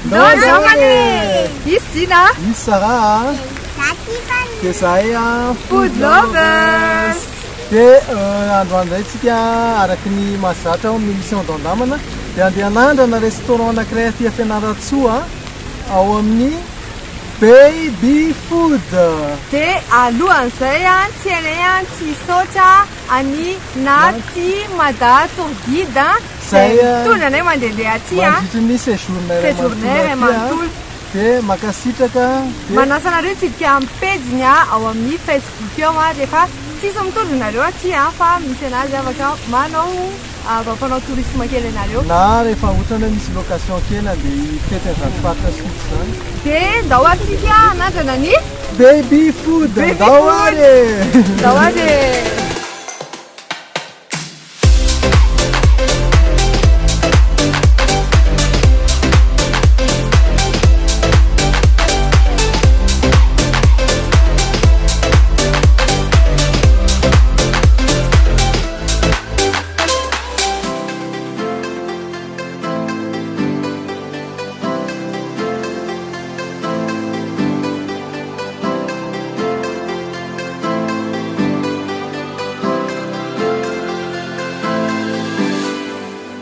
Ndao andramana e! Hisy Dina a! Hisy Sarah a! Dia zahay a! Food Lovers! Dia androany indray tsika araka ny mahazatra ao amin'ny émission Ndao andramana dia andeha hanandrana restaurant anankiray aty Fianarantsoa ao amin'ny Baby Food. Dia alohan'izay tsy hainay tsy hisaotra an'i Naty Mada Tour Guide izay mitondra anay mandehandeha aty mandritry ny séjour-nay iray séjour-nay iray manontolo. Dia mankasitraka. Dia Manasa anareo hitsidika amin'ny pejiny ao amin'ny Facebook ao rehefa tsisy mitondra nareo aty fa misy anazy afaka manao mampanao tourisme kely anareo. Na rehefa ohatrany hoe misy location kely andeha hifety an'izany faritra sud izany. Dia ndao ary tsika hanandrana ny Baby food. Baby Ndao food. ary e! Ndao ary e!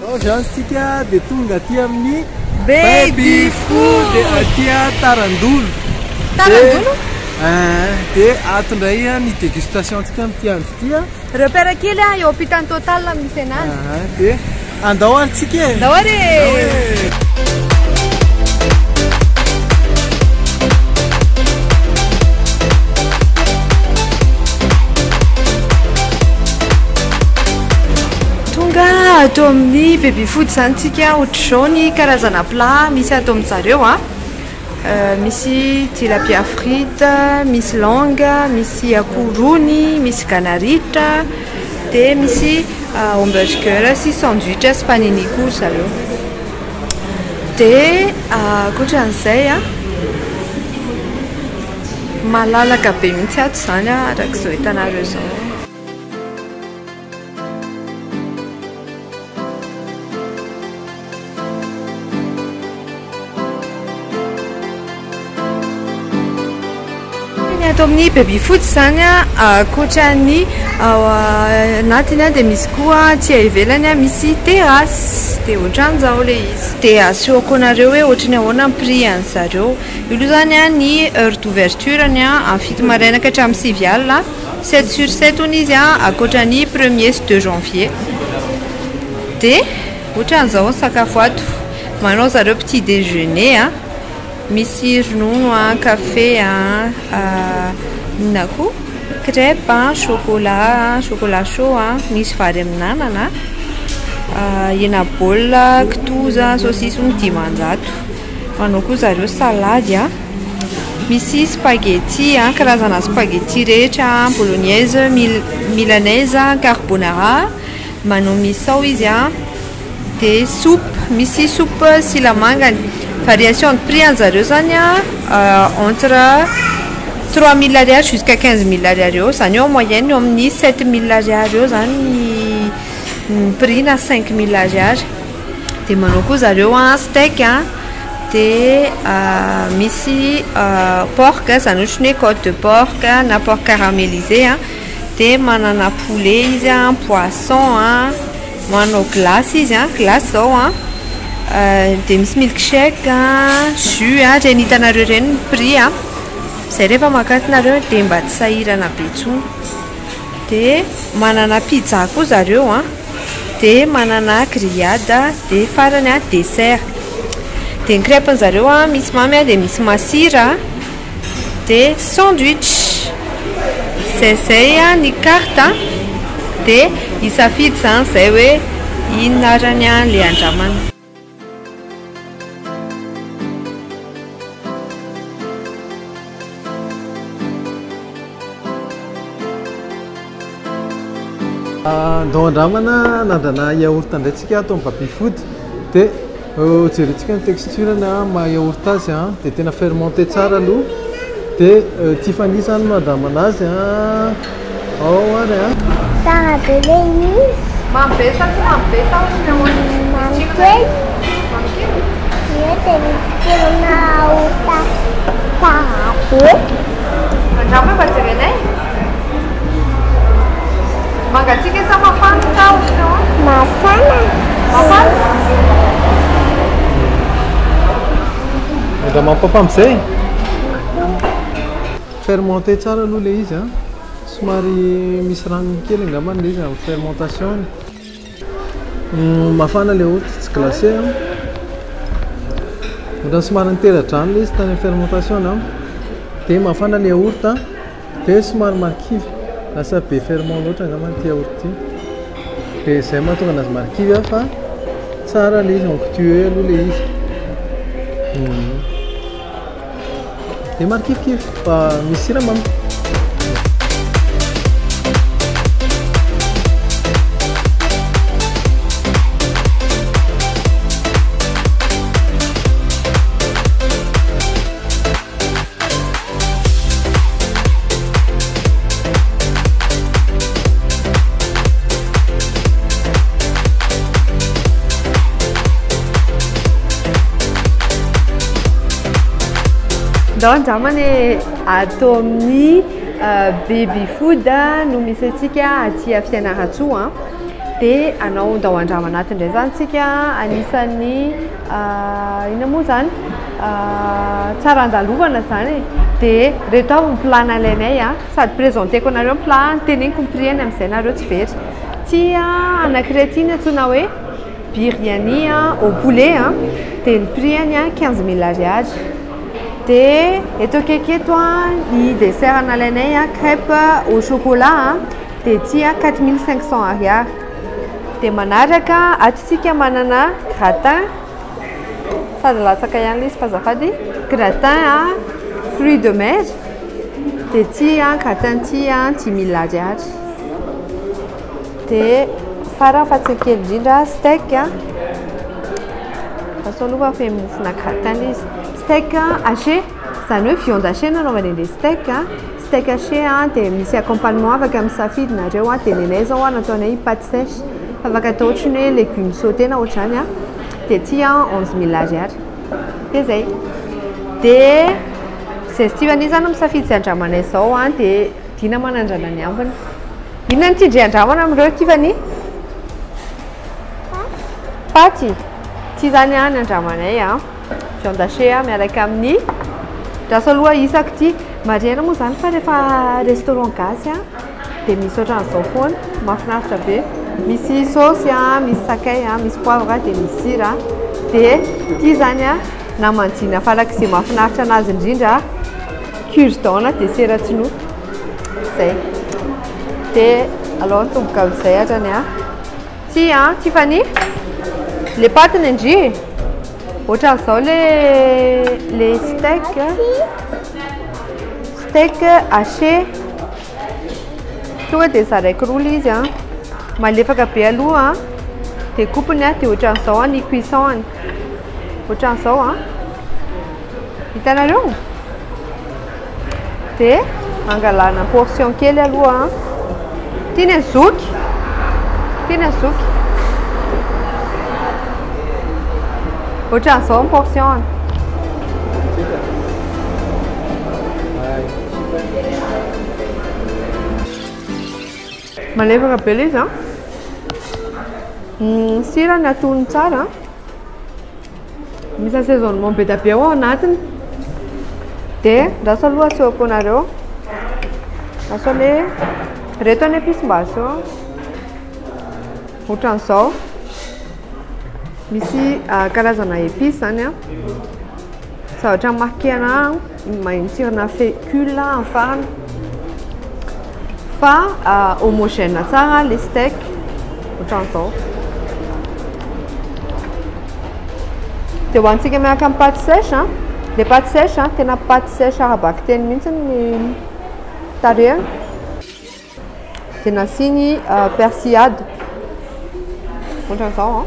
Ao zany tsika dia tonga aty amin'ny Baby Food aty Tarandolo. Tarandolo? Dia ato indray ny dégustation ntsika amin'ity andro ity. Repère kely eo ampitan'ny Total misy anazy. Dia andao ary tsika e. Andao ary e. Tonga ato amin'ny Baby Food izany tsika, ohatr'izao ny karazana plat misy ato amin'zareo a. Misy tilapia frite, misy langue, misy akoho rony, misy ganaritra, dia misy hamburger sy sandwich sy panini koa ry zareo. Dia ankoatran'izay a, malalaka be mihitsy ato izany araka izao hitanareo izao. Ny ato amin'ny Baby Food izany ankoatra ny ao anatiny dia misy koa aty ivelany misy terrasse dia ohatran'izao ilay izy. Dia asehoko anareo hoe ohatry ny ahoana ny prix an'zareo. Io aloha izany ny heure d'ouverture-ny amin'ny 7 maraina ka hatramin'ny 9 alina, 7 sur 7 hono izy ankoatra ny premier sy 2 janvier. Dia ohatran'izao ny sakafo ato. Manao zareo petit déjeuner a, misy ronono a, kafe a, inona koa? Crêpe a, chocolat, chocolat chaud a, misy vary amin'anana, hena baolina, kitoza, saosisy hono 500. Manao koa zareo salady a, misy spaghetti a, karazana spaghetti rehetra, bolognaise, milanaise, carbonara, manao misao izy a. Dia soupe, misy soupe silamangany. Variation de prix an'zareo zany a entre 3000 ariary jusqu'à 15000 ariary eo, zany hoe en moyenne eo amin'ny 7000 ariary eo zany ny prix na 5000 ariary. Dia manao koa zareo a steak a, dia misy porc, zany ohatry ny hoe côte de porc na porc caramélisé a, dia manana poulet izy a, poisson a, manao glace izy a, glace zao a, dia misy milkshake a, jus a, ireny hitanareo ireny ny prix a, izay rehefa mankaty nareo dia mba tsy sahirana be intsony. Dia manana pizza koa zareo a, dia manana grillade, dia farany a dessert. Dia ny crêpe zareo a misy mamy a, dia misy masira, dia sandwich. Izay izay a ny carte, dia hisafidy izany izay hoe inona arany a ilay andramana. Andao andramana anandrana yaourt indray tsika ato amin'ny Baby Food. Dia jerentsika ny texture-ny maha yaourt azy dia tena fermenté tsara aloha. Dia Tiffany izany no andramana azy ao ary a. Tsara be ilay izy. Mamy be sa tsy mamy be sa ohatry ny ahoana? Mamy kely. Mamy kely? Io dia misy tsirona yaourt tsara be. Andramo mba jerenay. Mangatsiaka sa mafana sa ohatran'ny ahoana? Mafana. Mafana? Andraman'i papa amin'izay. Fermenté tsara aloha ilay izy an. Somary misy ranony kely angambany ilay izy amin'ny fermentation-ny. Mafana ilay yaourt, tsy glacé an. Ohatran'ny somary nitera-drano ilay izy tany amin'ny fermentation-ny an. Dia mafana ilay yaourt an. Dia somary marikivy. Lasa be ferment loatra angambany ity yaourt ity. Dia izay mahatonga anazy marikivy an, fa tsara ilay izy onctueux aloha ilay izy. Dia marikivikivy fa misy siramamy. Ndao andramana e! Ato amin'ny Baby Food no misy antsika aty Fianarantsoa. Dia hanao ndao andramana ato indray izany tsika. Anisan'ny inona moa izany? Tsara andalovana izany e! Dia ireto avy ny plat nalainay a. Sady présenteko anareo ny plat, teneniko ny prix-ny amin'izay nareo tsy very. Ity anankiray ity no antsoina hoe biryani au poulet a. Dia ny prix-ny 15 000 ariary. Dia eto akaiky eto ny dessert nalainay crêpe au chocolat dia ity 4 500 ariary. Dia manaraka ato isika manana gratin. Sady latsaka ihany ilay izy fa azafady. Gratin fruits de mer. Dia ity gratin ity 10 000 ariary. Dia farany fa tsy ny kely indrindra steak. Asao aloha fa feno mofona gratin ilay izy. Steak haché, izany hoe viande hachée no anaovana an'ilay steak. Steak haché dia misy accompagnement afaka misafidy nareo. Dia ny anay izao nataonay pâte sèche. Fa afaka atao ohatran'ny hoe légumes sautés na ohatr'izany. Dia ity 11 000 ariary. Dia izay. Dia izay Steven izany no misafidy izay andramanay izao dia Dina manandrana ny ambiny. Inona no tian-dry andramana amin'ireo Tiffany? Paty. Ity izany ny andramanay viande hachée miaraka amin'ny andraso aloha isako ity. Marihana moa izany fa rehefa restaurant gasy dia misy ohatran'izao foana, mahafinaritra be. Misy saosy, misy sakay, misy poivre dia misy sira. Dia ity izany naman'i Dina farak'izay mahafinaritra anazy indrindra, cure-dent na dessert tsinoa. Izay. Dia alao atomboka amin'izay hatrany. Ty Tiffany, le pâte-ny ndry. Ohatran'izao le steak. Steak haché. Tonga dia zaraiko roa ilay izy. Malefaka be aloha. Dia coupeny dia ohatran'izao ny cuisson-ny. Ohatran'izao. Hitanareo? Dia angalana portion kely aloha. Ty ny zoky. Ty ny zoky. Ohatran'izao ny portion-ny. Malefaka be ilay izy. Sira ny atonony tsara. Misy assaisonnement be dia be ao anatiny. Dia andraso aloha asehoko anareo. Andraso aloha ireto ny épices mba aseho. Ohatran'izao. Misy karazana épices izany. Zavatra marqué anahy maheno tsirona fécule amin'ny farany. Fa homogène tsara le steak. Ohatran'izao. Dia hohanintsika miaraka amin'ny pâte sèche. Le pâte sèche tena pâte sèche ara-bakiteny mihitsy ny tarehiny. Dia nasiany persillade. Ohatran'izao.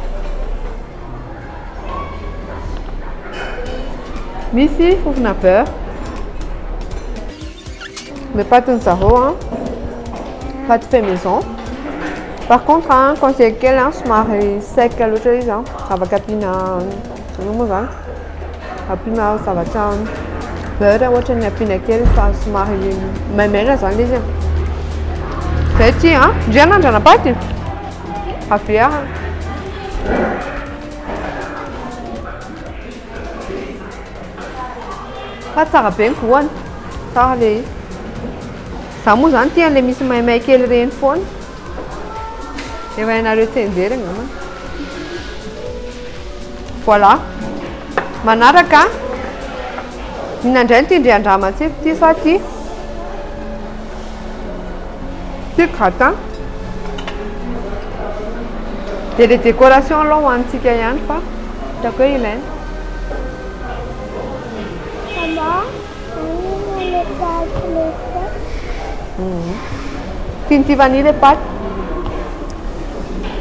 Misy fofona beurre. Le pâte zareo pâte fait maison. Par contre, conseil kely somary sec loatra izy afaka ampiana ino moa izany? Ampiana zavatra beurre ohatra ny ampiana kely fa somary maimaina zany le izy e. Zay ty an. Ndry anandrana paty? Avia. Fa tsara be ny goût-ny. Tsara le izy. Za moa zany tia an'le misy maimay kely ireny foana. Efa hainareo tsianjery angamba. Voilà. Manaraka. Inona indray no tian-dry andramantsika? Ty sa ty? Ty gratin. Dia le décoration aloha hohanintsika ihany fa hitako hoe ilaina. Maman, le pâte le sec. Tian'i Tiffany le pâte.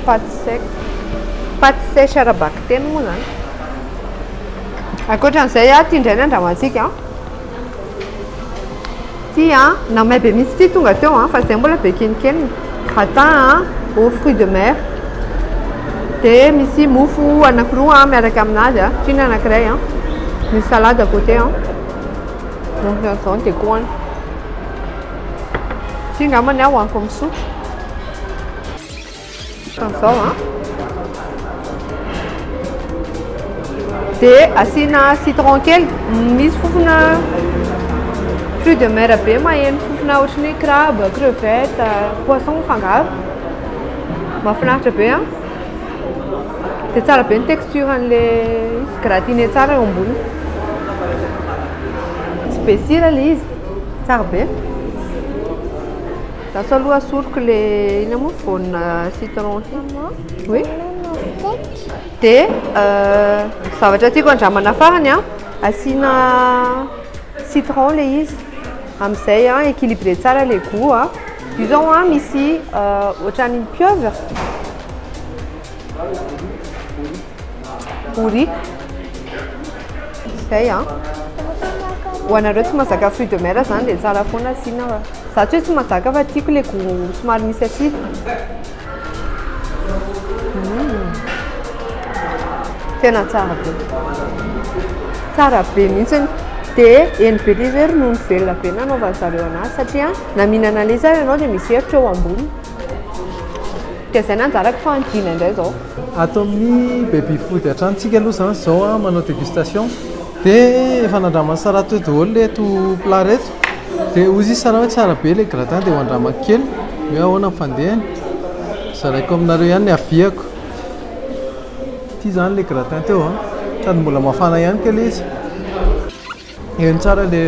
Pâte sec. Pâte sèche ara-bakiteny moa zany. Ankoatran'izay a, ty indray ny andramantsika. Ty a, namay be mihitsy ty tonga teo a, fa zay mbola be kenikeniny. Gratin a, aux fruits de mer. Dia misy mofo anankiroa miaraka aminazy a, ty ny anankiray a. Misy salade à côté a. Donc zao ny déco-ny. Ty angambany aho hohaniko amin'ny sotro. Ohatran'izao a. Dia asiana citron kely, misy fofona fruits de mer be maheno fofona ohatran'ny hoe crabe, crevette, poisson mifangaro. Mahafinaritra be a. Dia tsara be ny texture an'le izy, gratiné tsara eo ambony. Tsy be sira le izy, tsara be. Lasa aloha asoriko le inona moa voanina citron ty. Oui. Dia zavatra tiako andramana farany a, asiana citron le izy. Amin'izay a équilibré tsara le goût a. Io zao a misy ohatran'ny pieuvre. Boriaka. Zay a. Ho anareo tsy mahazaka fruits de mer zany dia tsara foana asiana fa za tsy hoe tsy mahazaka fa tiako le goût somary misy acide. Tena tsara be. Tsara be mihitsy. Dia eny be le izy hoe ronono velona be nanaovan'ny zareo anazy satria na mihinana an'ilay izy ary ianao dia misy hevitra eo ambony. Dia izay no anjarako fa hangina indray izao. Ato amin'ny Baby Food hatrany tsika aloha izany izao a, manao dégustation. Dia efa nandraman'i Sarah teo daholo ireto plat ireto. Dia hoy izy Sarah hoe tsara be ilay gratin dia ho andramako kely hoe ahoana ny fandehany. Zaraiko aminareo ihany ny aviako. Ity izany ilay gratin teo a, sady mbola mafana ihany kay ilay izy. Heno tsara le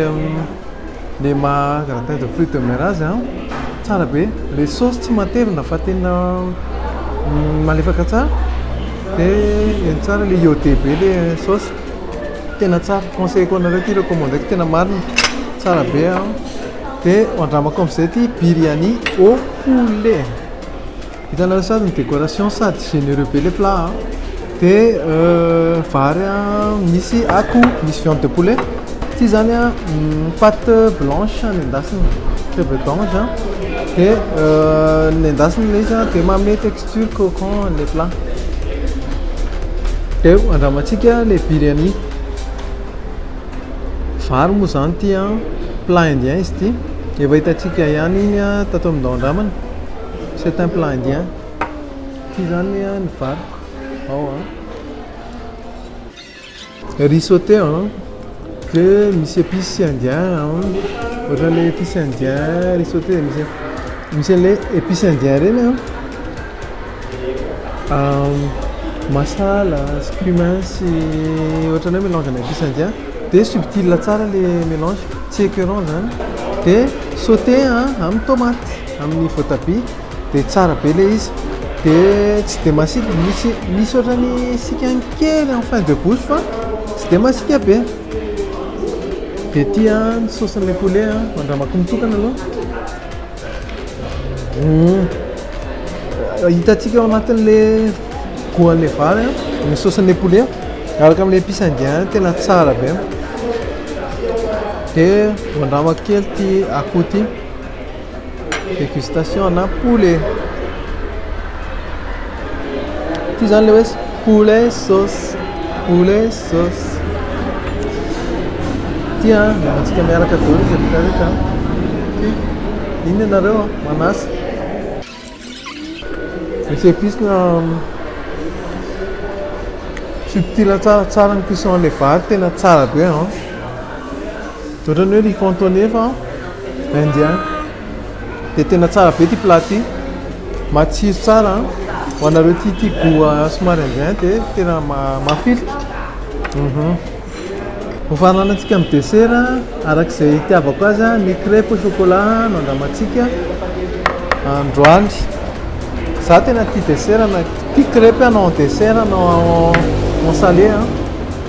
le maha gratin de fruits de mer azy an, tsara be, le sauce tsy matevina fa tena malefaka tsara, de heno tsara le iodé be le sauce, tena tsara, conseilleko anareo ity, recommandeko, tena marina, tsara be an, de andramako amizay ty biryani au poulet. Hitanareo sady ny décoration sady généreux be le plat a. Dia vary a misy akoho, misy viande de poulet. Ity zany a pâte blanche nendasina, cheveux d'ange a. Dia nendasina ilay izy a, dia manome texture croquant an'ilay plat. Dia andramantsika ilay biryani. Vary moa izany ity a, plat indien izy ity. Efa hitantsika ihany iny a tato amin'ny Ndao Andramana. C'est un plat indien. Ity zany ny variko ao a. Riz sauté a, dia misy épices indien a, ohatran'ilay épices indien riz sauté dia misy misy an'ilay épices indien ireny a, masala sy cumin sy ohatran'ny hoe mélange ana épices indien dia subtile tsara ilay mélange, tsy écœurant zany, dia sauté a amin'ny tomate. Amin'ny voatabia dia tsara be ilay izy, dia tsy dia masiaka, misy misy ohatran'ny sikany kely en fin de bouche fa tsy dia masiaka be. Dia ity an ny sauce-n'ilay poulet an, andramako mitokana aloha. Hitantsika ao anatin'ilay goût an'ilay vary an, ny sauce-n'ilay poulet miaraka amin'ilay épice indien tena tsara be. Dia andramako kely ity akoho ity. Dégustation ana poulet. Ity zany le hoe poulet sauce, poulet sauce. Ty a, antsika miaraka daholo izy rehetra rehetra. Ty, inona ianareo a? Manasa. Misy épice na subtil tsara, tsara ny cuisson an'ilay vary, tena tsara be an. Ohatran'ny hoe riz cantonais fa indien. Dia tena tsara be ity plat ity. Matsiro tsara an. Ho anareo tia ity goût somary indien dia tena mafilotra. Ho faranantsika amin'ny dessert, araka izay itiavako azy, ny crêpe au chocolat no andramantsika androany. Za tena tia dessert na tia crêpe na en dessert na en salé an.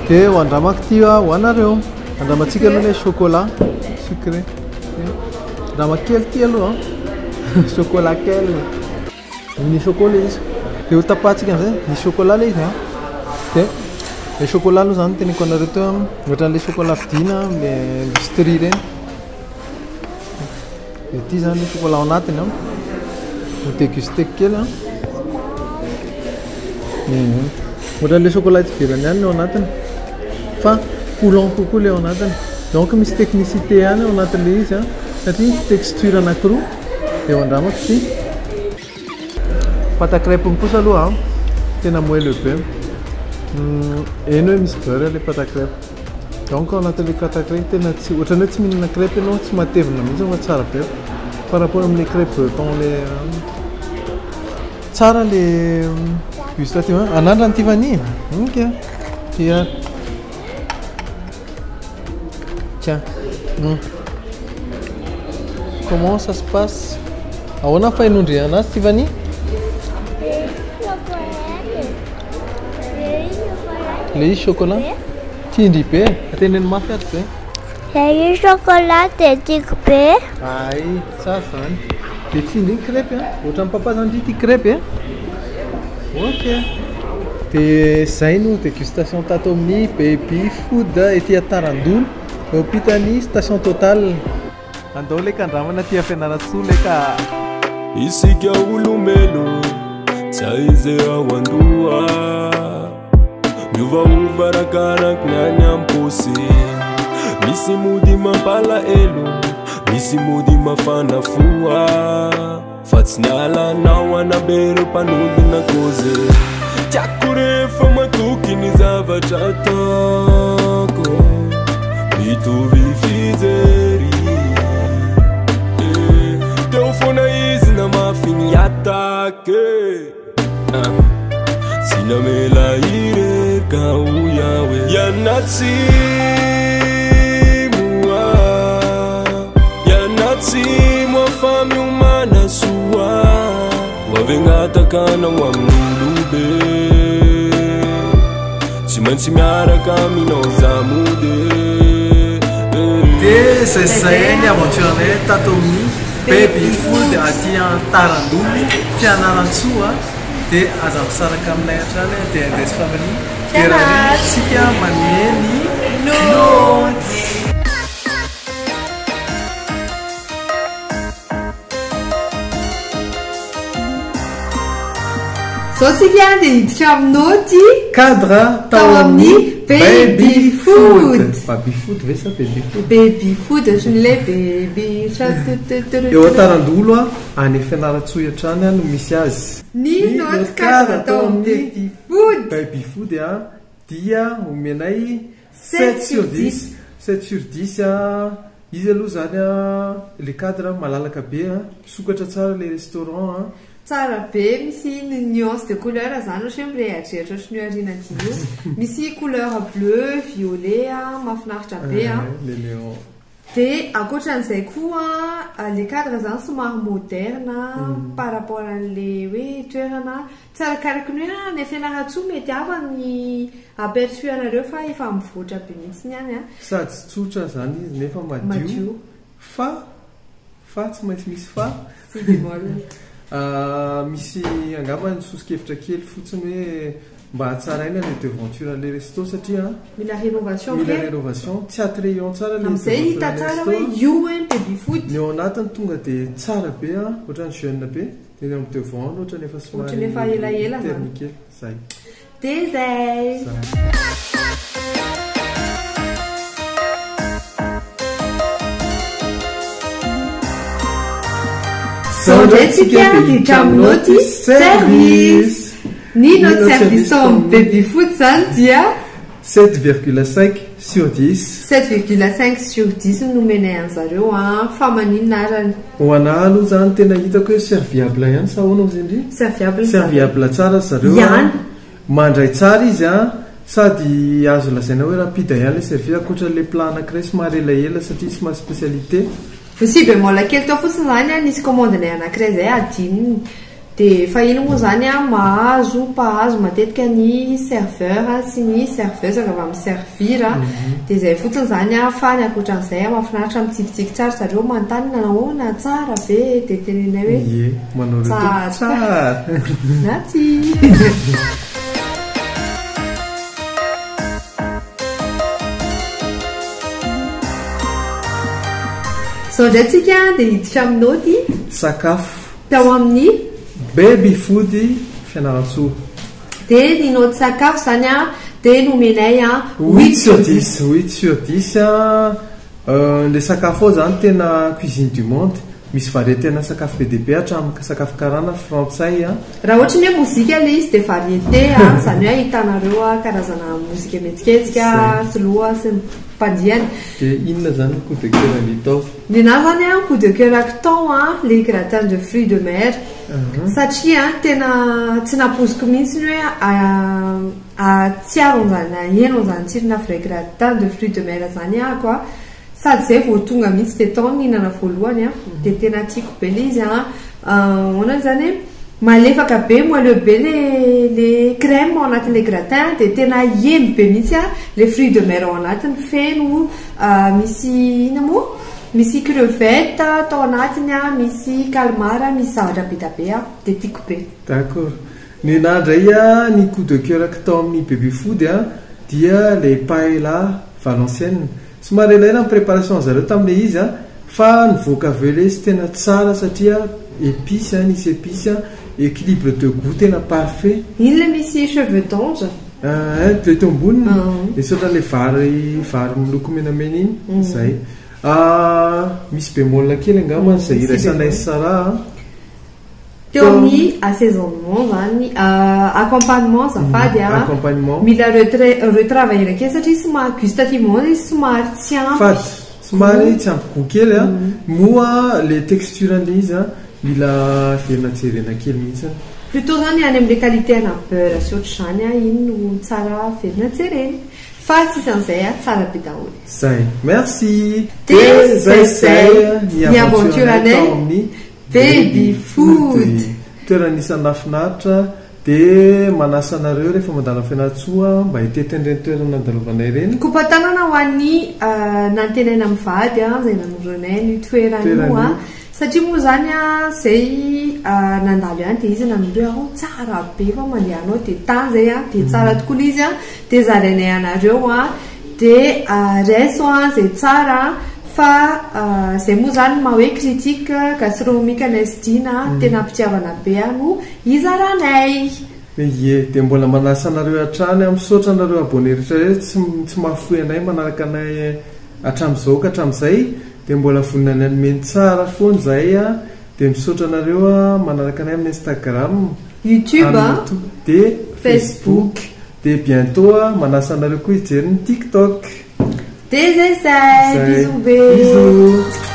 Dia ho andramako ity ho anareo. Andramantsika aloha ny chocolat sucré. Andrama kely ity aloha an. Chocolat kely. Ny chocolat ilay izy. Dia ho tapahantsika amin'izay, ny chocolat ilay izy an. Dia ilay chocolat aloha izany teneniko anareo teo an, ohatran'ilay chocolat vidiana amin'ilay industrie ireny. Dia ity izany ilay chocolat ao anatiny an. Ho dégusteko kely an. Ohatran'ilay chocolat eto ivelany ihany ny ao anatiny. Fa coulant kokoa ilay ao anatiny. Donc misy technicité ihany ao anatin'ilay izy an, satria texture anankiroa. Dia ho andramako ity. Pâte à crêpe-ny kosa aloha an, tena moelleux be. Eny hoe misy beurre ilay pâte à crêpe. Donc ao anatin'ilay pâte à crêpe tena tsy, ohatran'ny hoe tsy mihinana crêpe ianao, tsy matevina mihitsy fa tsara be. Par rapport amin'ilay crêpe beurre ilay tsara ilay gustative. Anandrana Tiffany? Ok. Ty ary. Tiens. Comment ça se passe? Ahoana ny fahinondriana azy Tiffany? Le izy chocolat. Tiandry be. Teneno mafy ato be. Le izy chocolat dia tiako be. Ay, tsara zany. Dia tiandry ny crêpe a. Ohatran'ny papa zany ity crêpe e. Ok. Dia izay no dégustation tato amin'ny Baby Food ety Antarandolo, eo ampitan'ny station Total. Andao leka andramana aty Fianarantsoa leka. Isika olombelo tsy hay izay ao an-doha. Miovaova arakaraky ny any am-paosy. Misy mody mampalahelo, misy mody mafana fo. Fa tsy niala anao hanabe ireo mpanodina kozy. Tiako rehefa matoky ny zavatra ataoko. Mitovy fijery. Eh, teo foana izy namafy ny attaque. Ah, tsy namela irery ka hoy aho hoe Ianatsimo ah, Ianatsimo ah, fa miomana soa. Ho avy hangataka anao amin'olobe. Tsy maintsy miaraka aminao za mody. Dia zay zay ny aventure-nay tato amin'ny Baby Food aty Antarandolo, Fianarantsoa. Dia aza misaraka aminay hatrany dia Indes Family. Dia raha tsika manome ny note. Zao tsika dia hiditra amin'ny note. Cadre tao amin'ny Baby Food. Baby Food ve sa Baby Food? Baby Food ohatran'ilay baby shark tu tu tu tu. Eo Antarandolo any Fianarantsoa hatrany no misy azy. Ny note cadre tao amin'ny Baby Food. Baby Food dia omenay 7 sur 10. 7 sur 10 izy aloha zany le cadre malalaka be, misokatra tsara le restaurant. Tsara be, misy nuance de couleur zany ohatra hoe mirehadrehatra ohatran'ny io arina dio io. Misy couleur bleu, violet, mahafinaritra be. Le néon. Dia ankoatran'izay koa le cadre zany somary moderne par rapport an'le hoe toerana. Tsy arakaraky ny hoe any Fianarantsoa mety hafa ny aperçu anareo fa efa mivoatra be mihitsy ny any. Sady tsotra zany izy nefa madio. Madio. Fa, fa tsy maintsy misy fa. Sy bémol. Misy angamba ny soso-kevitra kely fotsiny hoe mba hatsaraina le devanture an'le resto satria Mila rénovation mila kely. rénovation, tsy attrayant tsara le Amin'izay hita devanture an'le tsara hoe resto. io hoe ny Baby Food. Ny ao anatiny tonga dia tsara be, ohatran'ny jeune be. Dia ny ao amin'ny devant ohatran'ny efa somary Ohatran'ny efa elaela zany. terme kely. Zay. Dia zay. Zay. Zao indray tsika hiditra amin'ny naoty service. Ny naoty service tao amin'ny Baby Food izany dia. 7,5 sur 10. 7,5 sur 10 no nomenay an'zareo an! Fa maninona arany? Ho anà aloha izany tena hitako hoe serviable ihany sa ahoana ozy ndry? Serviable zareo. Serviable tsara ry zareo an! Ihany. Mandray tsara izy an! Sady azo lazaina hoe rapide ihany ilay service ankoatra ilay plat anankiray somary elaela satria somary spécialité. Misy bémol kely tao fotsiny izany an, nisy commande-nay anankiray izay adinony. Dia fa iny moa izany an, mahazo mpahazo matetika ny serveur sy ny serveuse rehefa mi-servir an, dia izay fotsiny izany an, fa ny ankoatran'izay an, mahafinaritra mitsikitsiky tsara zareo, manontany nahoana, tsara ve, dia teneninay hoe Ie, manao retour tsara. Tsara. Na tsia. Izao indray tsika dia hiditra amin'ny naoty. Sakafo. Tao amin'ny. Baby food Fianarantsoa. Dia ny naoty sakafo izany an, dia nomenay an, huit sur dix. Huit sur dix an, ilay sakafo ao izany tena cuisine du monde, misy variété-na sakafo be dia be hatramin'ny sakafo karana, frantsay an. Raha ohatra ny hoe mozika ilay izy dia variété an, izany hoe ahitanareo karazana mozika mihetsiketsika, soloa sy ny mpandihany. Dia inona izany ny coup de coeur-n'i tao? Nenahy zany an coup de coeur ako tao an le gratin de fruits de mer satria an tena tsy nampoiziko mihitsy ny hoe ahatsiaro an'izany haheno an'izany tsirona vrai gratin de fruits de mer zany ahako an sady zay vao tonga mihitsy dia tao no nihinana voalohany an dia tena tiako be le izy an ahoana zany e malefaka be moelleux be le le crème ao anatin'le gratin dia tena heno be mihitsy an le fruits de mer ao anatiny feno Misy inona moa? Misy crevette tao anatiny a, misy calmar, misy zavatra be da be a, dia tiako be. D'accord. Nenah ndray a, ny coup de coeur-ko tao amin'ny Baby Food a, dia ilay paella valencienne. Somary elaela ny préparation zareo tamin'ilay izy a, fa nivoaka avy eo ilay izy tena tsara satria épices a, nisy épices a, équilibre de goût tena parfait. Iny ilay misy cheveux d'ange? Eeh le teo amboniny misy ohatran'ilay vary vary miloko menamena iny zay. Misy bémol kely angamba izay iraisanay sy Sarah a. Teo amin'ny assaisonnement zany, accompagnement azafady a. Accompagnement. Mila retra- retravailler kely satria somary gustativement izy somary tsy ampy. Fady, somary tsy ampy goût kely a. Moa le texture an'ilay izy a mila averina jerena kely mihitsy. Plutôt zany any amin'ilay qualité ana beurre sy ohatr'izany a, iny no tsara averina jerena. Fa tsisy an'izay a, tsara be daholo. Zay. Merci. Dia zay zay ny ny aventure aventure-nay tao amin'ny Baby Food. Toerana isan'ny nahafinaritra dia manasa anareo rehefa mandalo any Fianarantsoa mba hitety an'ireny toerana nandalovanay ireny. Kopa-tanana ho an'ny Nantenaina mivady izay nanoro anay an'io toerana io a. Satria moa zany a zay nandalo ihany dia izy nanoro hoe ao tsara be fa mandehana ao dia tany zay a dia tsara tokoa ilay izy a dia zarainay anareo a dia raiso a zay tsara fa zay moa zany maha hoe critique gastronomique anay sy Dina tena am-pitiavana be a no hizaranay. Ie, dia mbola manasa anareo hatrany aho, misaotra anareo abonné rehetra rehetra tsy tsy mahafoy anay manaraka anay hatramin'izao ka hatramin'izay. Dia mbola vonona ny hanome ny tsara foana izahay a! Dia misaotra anareo a manaraka anay amin'ny Instagram, YouTube, amin'ny YouTube dia Facebook. Dia bientôt a manasa anareo koa hijery ny TikTok. Dia zay zay! Zay. Bisous be! Bisous!